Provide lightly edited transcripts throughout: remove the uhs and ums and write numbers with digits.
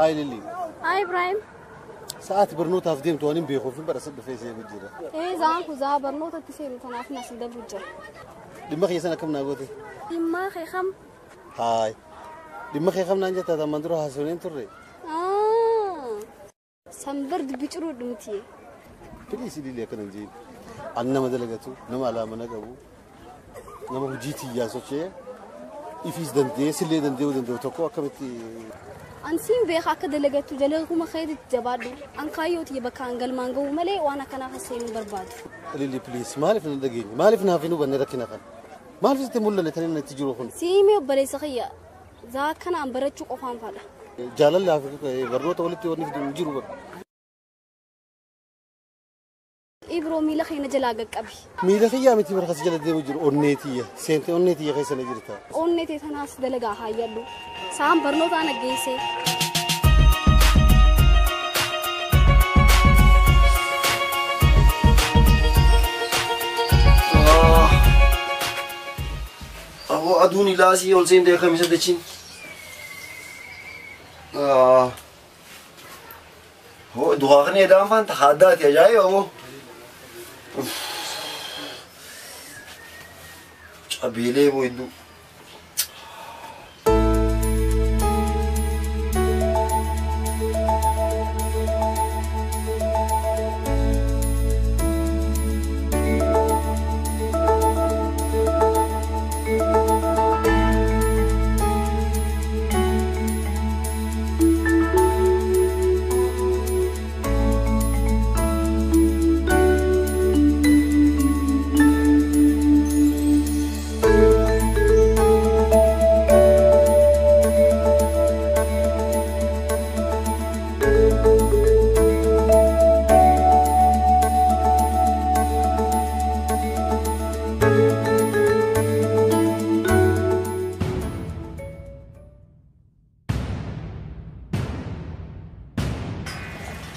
Haay Lilli. Haay Ibrahim. Sa'aati barnootaaf deemtu waan hin beekuuf hin bara sadda feesee jira. Zaan kun zaa barnootatti seenu tanaaf nas dabru jira. Dhimma keessan akkam naa goote? Dhimma kee kam? Haay. Dhimma kee kam naan jettaa ammaan dura haasofneen turre? Sanbar dubbi ciruu dhumti. Piliis Lilli akkana hin jeen. An nama dalagatu, nama alaa mana qabu, nama hojii tiyyaan socho'ee ifiis danda'ee sillee danda'uu danda'u tokko akkamitti Ansiin beeka akka dalagattu jalaquma keetitti jabaadhu. An kaayyoo bakka an galmaan ga'u malee waan akkanaa kan seenuu barbaadu. Lilli please maaliif na dhageenye? Maaliif naaf hin hubanne rakkina kana? Maaliif sitti mul'anne tan inni itti jiru kun? Siimee obboleessa kiyya zaa kana an barachuu qofaan fadha. Jaalallaa fi barnoota walitti wanni fidu hin jiru bara. Ibroo miila keenya jalaa qaqqabi. Miila kiyyaa miti bara kas jala deemu jiru onnee tiyya. Seentee onnee tiyya keessa na jirta. Onnee tee tanaas dalagaa haayyadhu. Saan barnootaan aggeesse. Aboo aduun ilaasii ol seentee kamisa dachiin. Hoo duqaaqni edaan faan tahaaddaati ajaa'iba aboo. Cabeelee boo hedduu.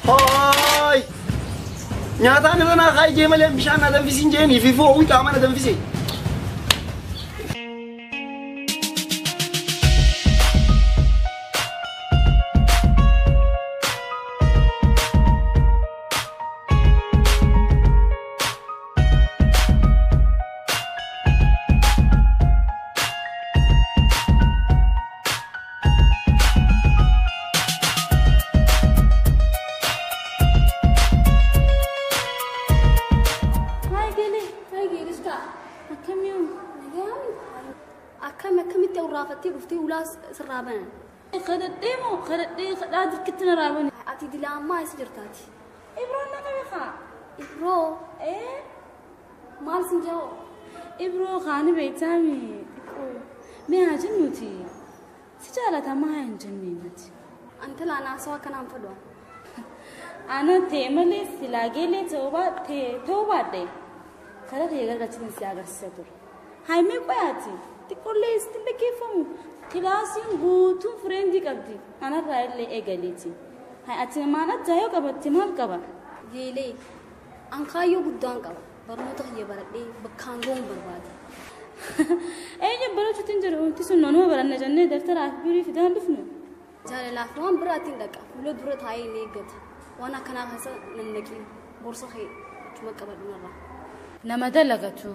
Haay! Nyaataan irra naa kaayee jee malee bishaan na danfisiin jeenii fi fo'uu qaama na danfise. Akkam akkamitti awraafattee dhuftee ulaa sirraa banan? Kadhadhee moo kadhadhee kadhaa dirqitti na raaban? Ati dilaa ammaa eessa jirtaati? Ibroon na qabe kaa. Ibroo? Maal sin jedhoo? Ibroo kaani beektaami xiqqoo. Mee haa jennuuti si jaalata maa hin jennee mati. Antala naasoo akkanaan fedhu. Ana ta'e malee silaa geelee ta'uu baadhe karaa ta'e gargaarchiin si agarsiisa ture. Haimee qoyaati xiqqoollee sitti dhaggeeffamu kilaasiin guutuun fireendii qabdi anarraa illee eegaleeti. Ati maal addaa yoo qabatte maal qaba? Geelee an kaayyoo guddaan qaba barnoota kiyya baradhee bakkaan ga'uun barbaada. Eenyu barachuutti hin jiru wanti sun noonuma baranna jennee dabtaraa fi birii fidaan dhufnu. Jaalalaaf waan biraatiin dhaqa fuula dura taa'ee ni eeggata waan akkanaa keessa nannaqiin gorsa kee achuma qabadhu narraa. Nama dalagatu.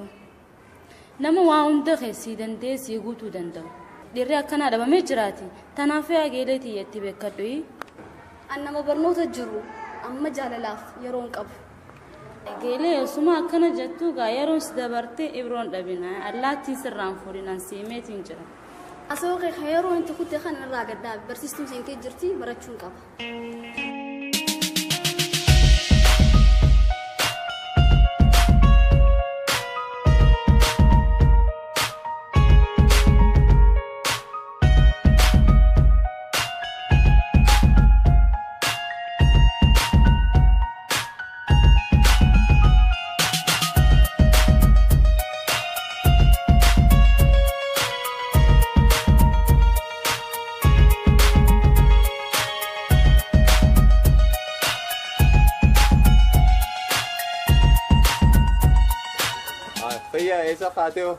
Nama waa hunda keessii danda'ee sii guutuu danda'u. Dhiirri akkanaa dhabamee jiraati. Tanaaf yaa geelee tiyyatti beekadhu. An nama barnoota jiru amma jaalalaaf yeroo hin qabu. Geelee osuma akkana jettu gaa yeroon si dabartee ibroon dhabina. Allaattiin sirraan fuudhinaan siimeetiin jira. Asoo kee yeroo inti kuttee kan irraa gaddaa barsiistuun seentee jirti barachuu hin qaba. Eessa kaatee hoo?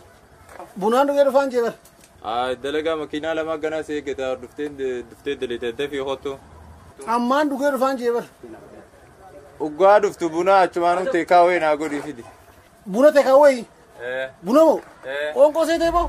Bunaan dhugee dhufaan jee bara. Dalagaa makiinaa lama ganaa si eeggata dhuftee daleetee fi hottu. Ammaan dhugee dhufaan jee bar. Uggaa dhuftu buna achumaanuu teekaawee naa godhii fidi. Buna teekaawee? Buna moo? Qoonqoo seetee boo?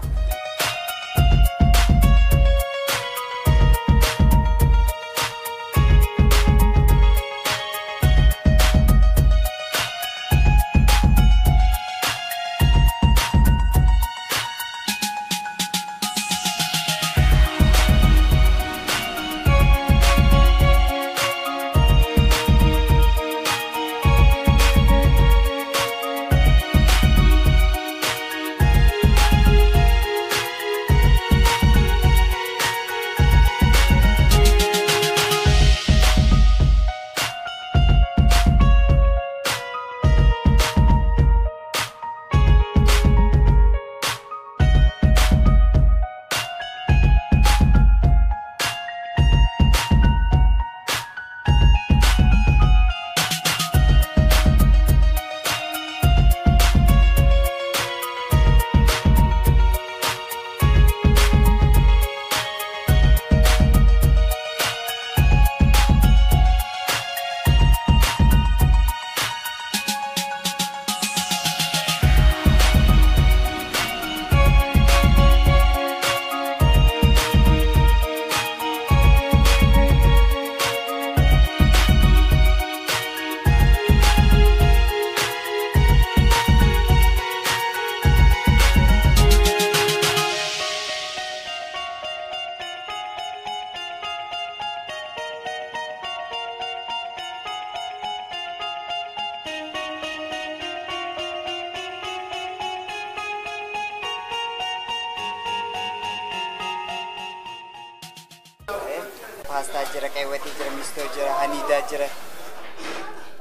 Paastaa jira, qaywwatii jira, mistoo jira, haniidaa jira.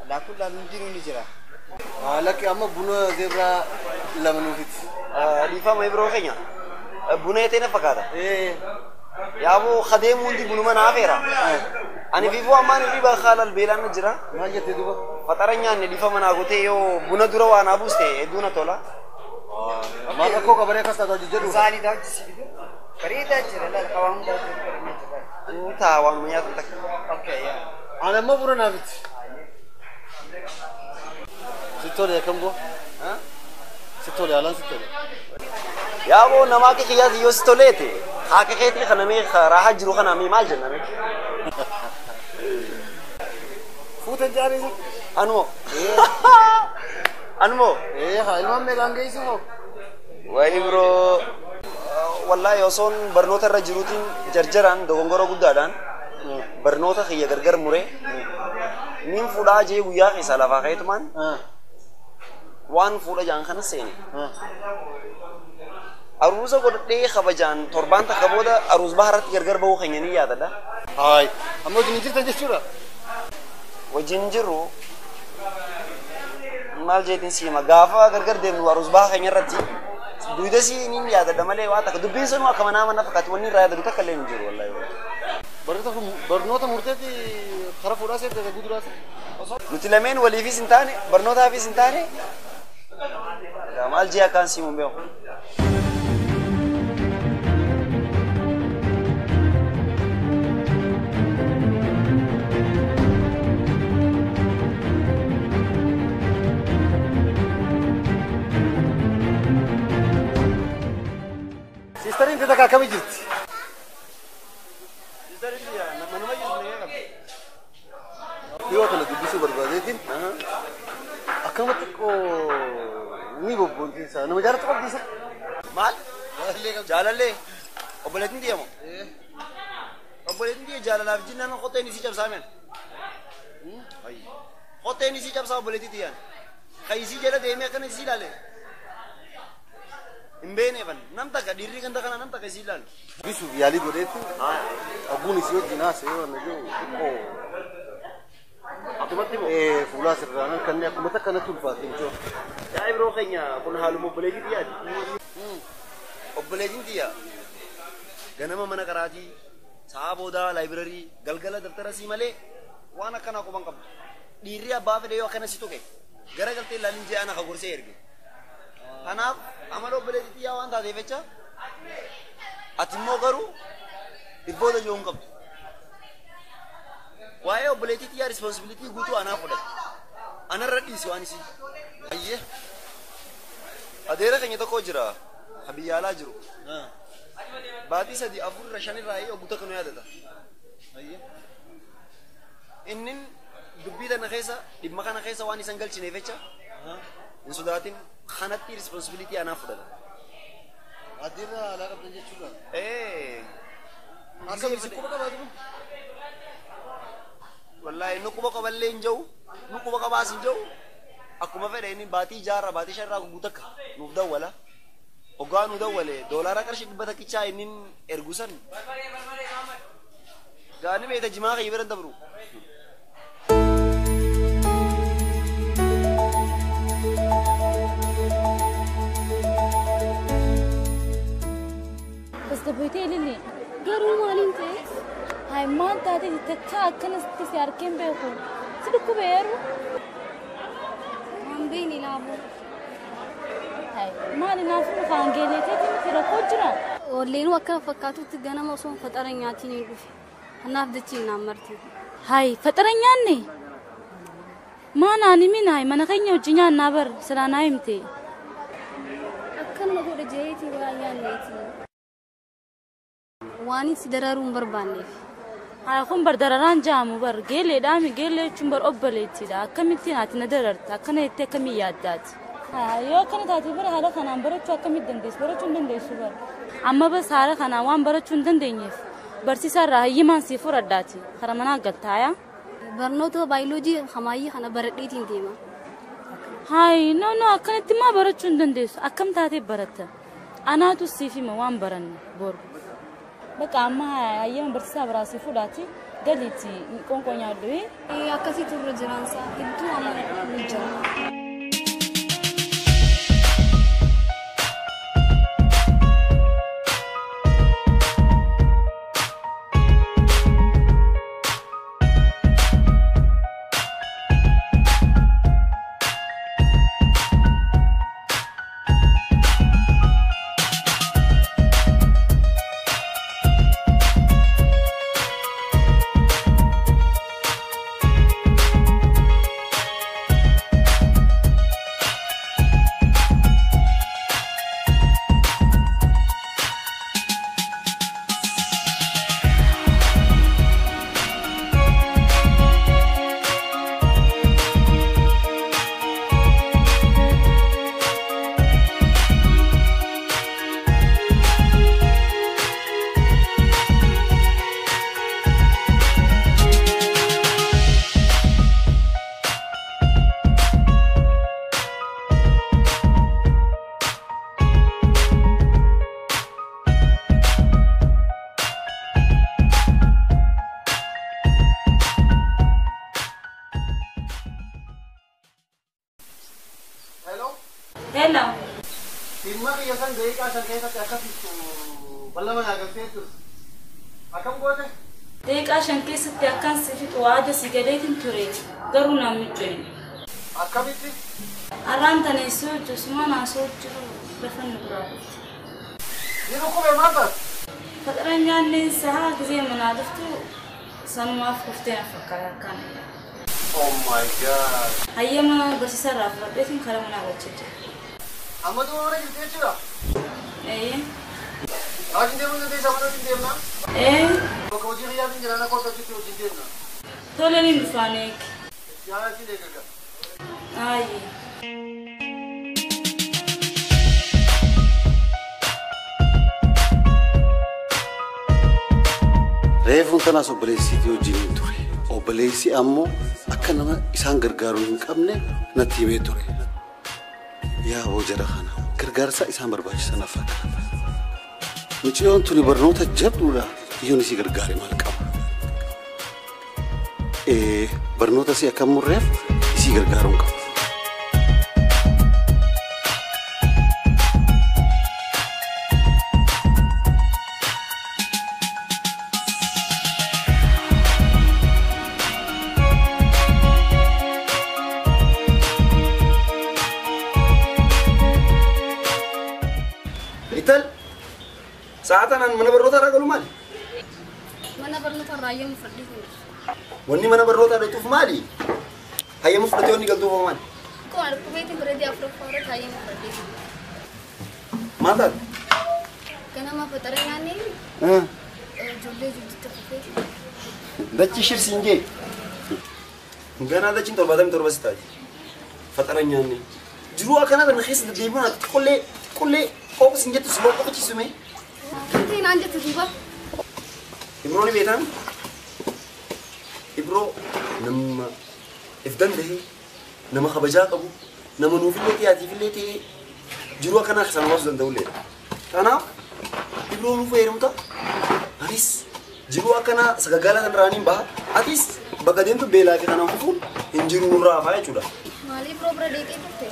Laakuun hundinuu ni jira. Lakki amma buna zebraa lama nuufiti. Dhiifama biroo keenya. Buna etee na fakkaata. Yaaboo kadeemu hundi bunuma naa feera. Ani fiifuu ammaan hirriba haalal beelaan na jira. Maal jettee duuba? Faxara nyaanne dhiifama naa gootee yoo buna dura waa naa buuste hedduu na tola. Maal rakkoo qabaree akkas taatu jedhu. Saaniidhaa hojjisiitu. Bareedaa jira laal qabaa hundaa jira. Inni taa waanuma nyaatan takka. Okay, yaa. Ani amma buna naafiti. Si tole akkam goo? Si tole haalaan si tole. Yaaboo nama akka kiyyaati yoo si toleete haaka keetii kana mee raahaa jiru kana mee maal jenna mee? Fuutan jaanii. Anumoo. Anumoo. Haa ilmaan meeqaan geessu moo? Wayi biroo wallaahi osoon barnoota irra jiruutiin jarjaraan dogongora guddaadhaan barnoota kiyya gargar muree niin fuudhaa jee guyyaa keessaa lafaa ka'eetumaan waan fuudha jaan kana seene. Aruusa godhadhee kabajaan torbaan takka booda aruus baharratti gargar bahuu keenya ni yaadadha. Haay amma wajjin hin jirtan jechuudha. Wajjin jirru maal jeetiin siima gaafa gargar deemnu aruus baha keenya irratti duyda si niin yaadadha malee waa takka dubbiin sanuu akka manaa mana fakkaatti wanni irraa yaadadu takka illee hin jiru wallaahi. Barnoota murteetti kara fuudhaa seete guduraa seete. Nuti lameen waliifis hin taane barnootaafis hin taane maal jee akkaan siimuun beeku. Siistariin takka akkamii jirti? Dhiyoo kana dubbisuu barbaadeetiin akkanumatti xiqqoo ni bobboontiin isaa nama jaalatu qabdi isa. Maal? Jaalallee obboleettiin xiyya moo? Obboleettiin xiyya jaalalaaf jinnaan qotteen isii cabsaa mi'an. Qotteen isii cabsaa obboleettii xiyyaan. Kan isii jala deemee akkana isii ilaale. Hin beekne nam takka dhiirri ganda kana nam takka isii ilaalu. Dubbisuuf yaalii godheetti agguun isii wajjin haasa'ee waan jiru xiqqoo. Atumatti moo? Fuulaa sirraan kanneen akkuma takka natti ulfaate jechuudha. Yaa biroo keenya kun haaluma obboleettii xiyyaati. Obboleettiin xiyya ganama mana qaraatii sa'a boodaa laayibrarii galgala daftara sii malee waan akkanaa quban qabdu. Dhiirri abbaa fedhe yoo akkana si tuqe gara galtee ilaalin jee ana ka gorsee erge. Kanaaf amala obboleettii xiyyaa waan taateef jecha ati immoo garuu dhibboota jiru hin qabdu. Waa'ee obboleettii xiyyaa responsibilitii guutuu anaa fudhate. Anarra dhiisi waan isii. Ayyee. Adeera keenya tokko jira. Ka biyya alaa jiru. Baatii 3 4 5 irraa ogguu takka nu yaadata. Innin dubbii tana keessa dhimma kana keessa waan isan galchineef jecha hin sodaatin kanatti responsibilitii anaa fudhata. Adeera alaa qabdan jechuudha. Ee. Akkam isin quba qabaatu? Wallaahi nu quba qaballee hin jiru, nu quba qabaas hin jiru. Akkuma fedhe inni baatii 6 baatii 5 irraa guutuu takka nuuf dawwala. Hoggaa nu dawwale doolaara qarshii 100 inni ergu san. Gaani beekta jimaa kiyya bira dabru. Tasgabboytee ililli. Garuu maaliin ta'e? Hai maal taatee takka akkanatti si harkeen beeku. Si dhukkubeeru. Waan beekni laabu. Hai maali naaf mukaan geeleeteeti miti rakkoo jira. Olleenuu akka fakkaatutti ganama osoo faxara nyaatiin hin dhufe. Kanaaf dachiin naan marte. Hai faxara nyaanne. Maa naan himin hai mana keenya hojii nyaannaa bar silaa naa himte. Akkanuma godhe jeetii waa nyaanneeti. Waan si dararuu hin barbaanneef. Haa kun bar dararaan jaamu bar geeleedhaami geelee jechuun bar obboleettiidha. Akkamittiin ati na dararta akkana jettee akkamii yaaddaati. Haa yoo akkana taate bara haala kanaan barachuu akkamitti dandeessu barachuu hin dandeessu bar. Amma bas haala kanaan waan barachuu hin dandeenyeef barsiisaarraa hayyimaan sii fudhadhaati karaa manaa galtaayaa. Barnoota baayoloojii hamaayyii kana baradheetiin deema. Hayi no no akkanatti maa barachuu hin dandeessu akkam taatee baratta. Anaatu siif hima waan baranne boru. Bakka amma hayyama barsiisaa biraa si fudhaati galiitti qoonqoo nyaadhu. Akkasitti irra jiraansaa hedduu amma ni jira. Hello. Dhimma kiyya san daqiiqaa 5 keessatti akkasittu bal'ama naa galtee turte. Akkam goote? Daqiiqaa 5 keessatti akkan si fixu waada si galeetiin ture garuu naan mijoine. Akkamitti? Har'aan tana isoo hojjetu waan haasoo jiru lafa nu biraa dhufte. Ni dhukkube maal taate? Faxara nyaanneen sahaa gisee manaa dhuftu sanumaaf kuftee na fakkaata akkaan. Oh my God. Hayyama barsiisaarraa fudhadheetiin karaa manaa galchee jira. Amma duuba mana jirti jechuudha? Ee. Haajiin deemuu dandeessaa mana wajjin deemnaa? Ee. Bakka hojii kiyyaatiin jira na kootu achitti wajjin deemna. Tole ni dhufaan eegi. Yaa siin eegga. Ayi. Reefuun tanaas obboleessiitii wajjin hin ture. Obboleessi ammoo akka nama isaan gargaaruu hin qabne natti himee ture. Yaa jara kana gargaarsa isaan barbaachisan fakkaata. Mucayyoon tuni barnoota jabduudha iyyoon isii gargaare maal qaba? Barnoota isii akka murreef isii gargaaruun qaba. Ital sa'a tanaan mana barnootaa irraa galu maali? Mana barnoota irraa yoom fudhadhee hin jiru. Wanni mana barnootaa dhaqxuuf maali? Hayyama fudhatee wanni galtuuf hoo maali? Kun alkubeetiin bireedii afuraffaa irratti hayyama fudhatee. Maal taate? Ganama faxara nyaannee ijoollee jidduutti kufee. Dachi shirsiin jee. Ganaa dachiin 77 si taati. Faxara nyaannee. Jiruu akkanaa kana keessa deddeebiin ati xiqqollee xiqqollee qooqa sin jettu si boqqochiisu mee? Wanti naan jettu duuba. Ibroon ni beektaa? Ibroo nama if danda'e, nama kabajaa qabu, nama nuufillee ta'e atiifillee ta'e jiruu akkanaa keessaa nu baasuu danda'ulleedha. Kanaaf Ibroo nuuf heerumta. Anis jiruu akkanaa sagagaalaa kanarraa niin baha. Atis bakka deemtu beelaa fi kanaan fufuun hin jiru nurraa hafaa jechuudha. Maali Ibroo bira deeqee turte?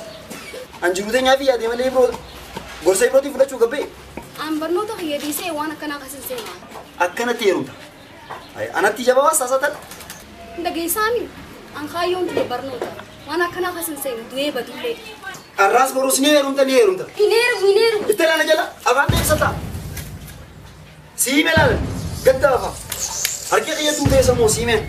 An jiruu teenyaa fi yaadee malee Ibroo gorsa Ibrootiin fudhachuu gabbee. An barnoota kiyya dhiisee waan akkanaa keessa hin seenaa. Akkanatti heerumta. Anatti jabaa saasatan. Dhageessaami an kaayyoon ture barnoota. Waan akkanaa keessa hin seenu du'ee badullee. Arraas boruus ni heerumta ni heerumta. Hin heerumu hin heerumu. Itti laala jala afaan deebisata. Siime laala gadda afa. Harki kiyya tuutee sammuu siime.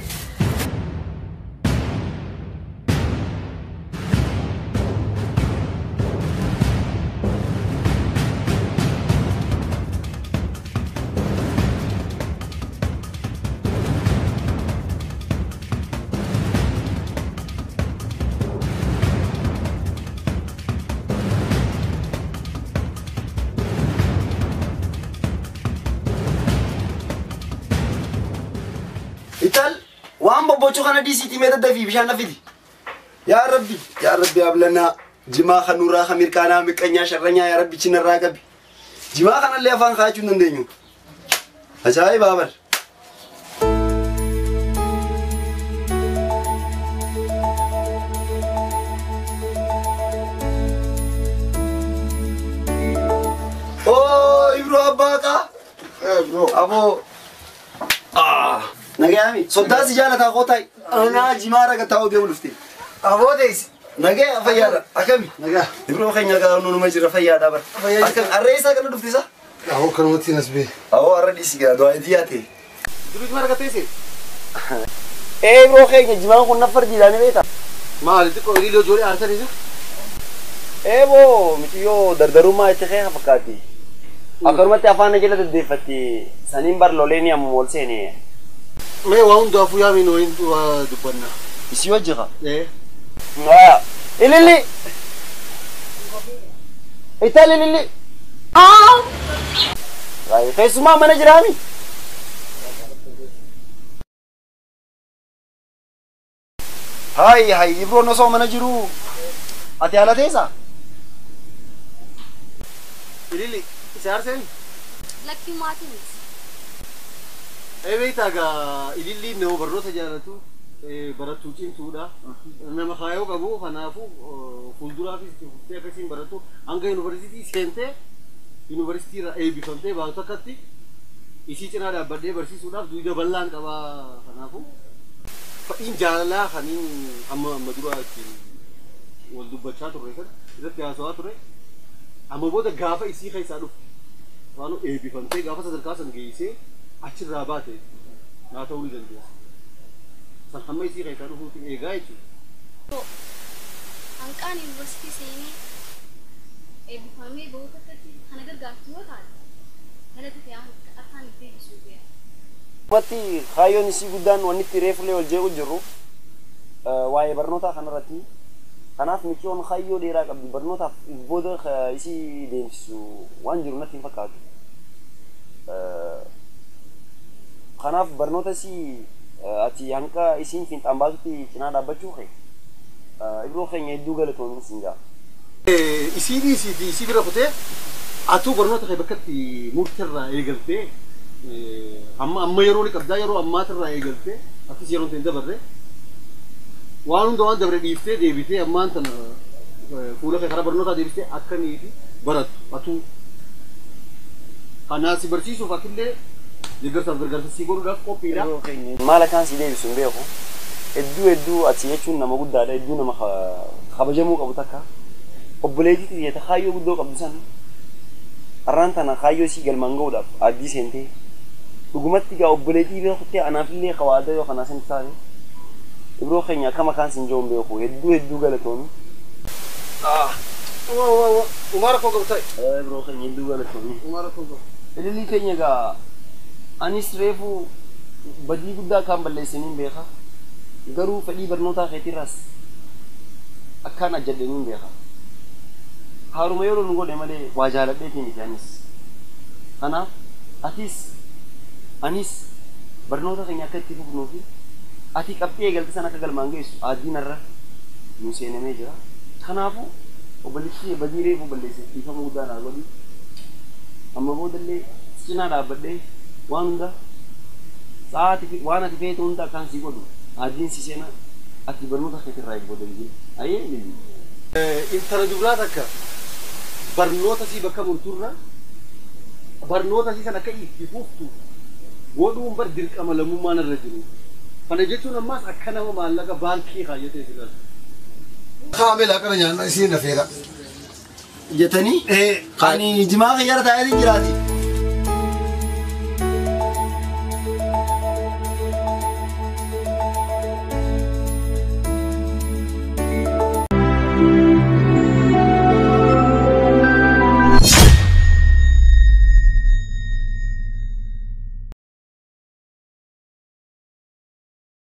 Ital waan bobbocuu kana dhiisiitii mee daddafii bishaan na fidi. Yaa Rabbi, yaa Rabbi ablanaa jimaa kan nurraa kan mirkaanaa miqqanyaa sharranyaa yaa Rabbi chinarraa qabi. Jimaa kanallee afaan kaa'achuu hin dandeenyu. Ajaa'ibaa bar. Oo Ibroo abbaa qaa. Aboo. Nagayaami. Soddaa si jaalataa koo taa'i. Anaa jimaa raga taa'uu deemu dhufte. Aboo deessi. Nagaya fayyaadha. Akkami? Nagaa. Ibroo keenya gaa numa jira fayyaadha bar. Akkami? Harree isaa kana dhufte isa? Aboo kanumatti nas bee. Aboo har'a dhiisi gaa du'aa itti yaate. Jiruu jimaa argattee see? Ee Ibroo keenya jimaan kun naffar jiidhaan beektaa? Maali xiqqoo ilillee ijoollee aarsanii jiru? Ee boo mitiyyoo dardarummaa itti kee fakkaatti. Akkanumatti afaan jala deddeeffatti saniin bar lolee ni amma ol seene. Mee waa hundaafuu yaamiin wayiin waa dubbanna. Isii wajji kaa? Ee. Ililli! Ital ililli! Keessumaa mana jiraami? Hayi hayi Ibroon osoo mana jiruu ati haala teessaa? Ililli isa aarseen? Lakkii maatii miti. Ee beektaa gaa ililli nama barnoota jaalatu barattuu cimtuudha. Nama kaayoo qabu kanaafuu fuulduraafis itti fuftee akkasiin barattu hanga yuunivarsiitii seentee yuunivarsiitii irraa eebbifamtee baatu akkatti isii cinaa dhaabbadhee barsiisuudhaaf duuda bal'aan qabaa kanaafuu fedhiin jaalalaa kaniin amma amma dura ittiin wal dubbachaa turre sana irratti haasawaa ture amma booda gaafa isii keessaa dhufu waan eebbifamtee gaafa sadarkaa san geessee achirraa baate naa ta'uu ni dandeessa. San hamma isii keessaa dhufuutti eegaa jechuudha. Hanqaan yuunivarsiitii seenee eebbifamee bahuu akkatti kana gargaartu yoo taate galata ta'e akkaan itti deebisuu fe'a. Dhumatti kaayyoon isii guddaan wanni itti reefullee wal jeequ jirru waa'ee barnootaa kanarratti. Kanaaf michoon kaayyoo dheeraa qabdi barnootaaf booda isii deemsisu waan jiru natti hin fakkaatu. Kanaaf barnoota isii ati hanqa isiin fiinxaan baasutti cinaa dhaabbachuu kee Ibroo keenya hedduu galatoomin siin jaa. Isii dhiisiitii isii bira kutee atuu barnoota kee bakka itti murteerraa eegaltee amma amma yeroo ni qabdaa yeroo ammaatirraa eegaltee atis yeroo hin dabarre waan hunda waan dabre dhiiftee deebitee ammaan tana fuula kee karaa barnootaa deebistee akkanii fi barattu atuu kanaa si barsiisuuf atillee deeggarsaaf gargaarsa si godhuudhaaf qophiidha. Maal akkaan si deebisu hin beeku. Hedduu hedduu ati jechuun nama guddaadha hedduu nama kabajamuu qabu takka. Obboleettii xiyyeeta kaayyoo guddoo qabdu san har'aan tana kaayyoo isii galmaan ga'uudhaaf addii seentee Dhugumatti gaa obboleettii beekutti anaafillee qawaada yoo kanaa sin taate. Ibroo keenya akka makaan sin joon beeku hedduu hedduu galatoomi. Umaara koo qabtaa'e. Ibroo keenya hedduu galatoomi. Umaara koo qabtaa'e. Ililii keenya gaa anis reefu badii guddaa akkaan balleessiniin beeka. Garuu fedhii barnootaa keetirraas akkaan ajjadheniin beeka. Haaruma yeroo nu godhe malee waa jaaladheetiin miti anis. Kanaaf atis anis barnoota keenya akka itti fufnuu fi ati qabxii eegalte sana akka galmaan geessu aaddiin irra nu seenamee jira. Kanaafuu obboleettii badii reefu balleesse dhiifama guddaa naa godhi. Amma boodallee cinaa dhaabbadhee waan hunda sa'aati waan ati feetu hunda akkaan sii godhu aaddiin si seena ati barnoota keetirraa hin booda hin ayyee lilli. Intala dubraa takka barnoota sii bakka murtuurra barnoota sii san akka itti fuftu godhuun bar dirqama lammummaan irra jiru. Kana jechuun ammaas akka nama maallaqa baankii kaayyatee jiraatu. Kaamela kana nyaanna isiin nafeera. Jettanii? Ani jimaa kiyyara taa'ee jiraati.